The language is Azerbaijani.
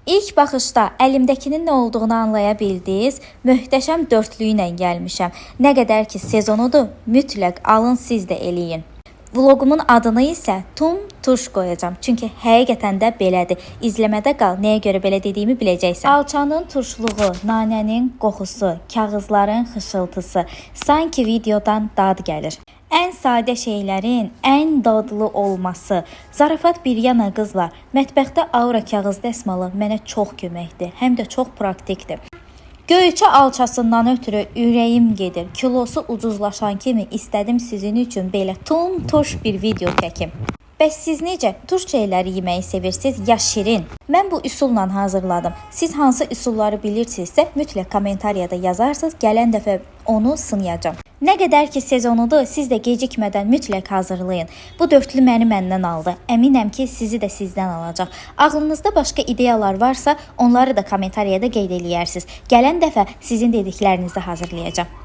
İlk baxışda əlimdəkinin nə olduğunu anlaya bildiniz. Möhtəşəm dörtlüyü ilə gəlmişəm. Nə qədər ki sezonudur, mütləq alın siz də eləyin. Vloqumun adını isə Tum Turş qoyacağam. Çünki həqiqətən də belədir. İzləmədə qal, nəyə görə belə dediyimi biləcəksən. Alçanın turşluğu, nanənin qoxusu, kağızların xışıltısı sanki videodan dad gəlir. Ən sadə şeylərin ən dadlı olması. Zarafat bir yana qızlar, mətbəxdə aura kağız dəsmalı mənə çox köməkdir, həm də çox praktikdir. Göyçə alçasından ötürü ürəyim gedir. Kilosu ucuzlaşan kimi istədim sizin üçün belə tum turş bir video çəkim. Bəs siz necə turş şeyləri yeməyi sevirsiz ya şirin? Mən bu üsulla hazırladım. Siz hansı üsulları bilirsinizsə mütləq kommentariyada yazarsınız. Gələn dəfə onu sınayacağam. Nə qədər ki sezonudur, siz də gecikmədən mütləq hazırlayın. Bu dörtlü məni məndən aldı. Əminəm ki, sizi də sizdən alacaq. Ağlınızda başqa ideyalar varsa, onları da kommentariyada qeyd eləyərsiniz. Gələn dəfə sizin dediklərinizi hazırlayacağam.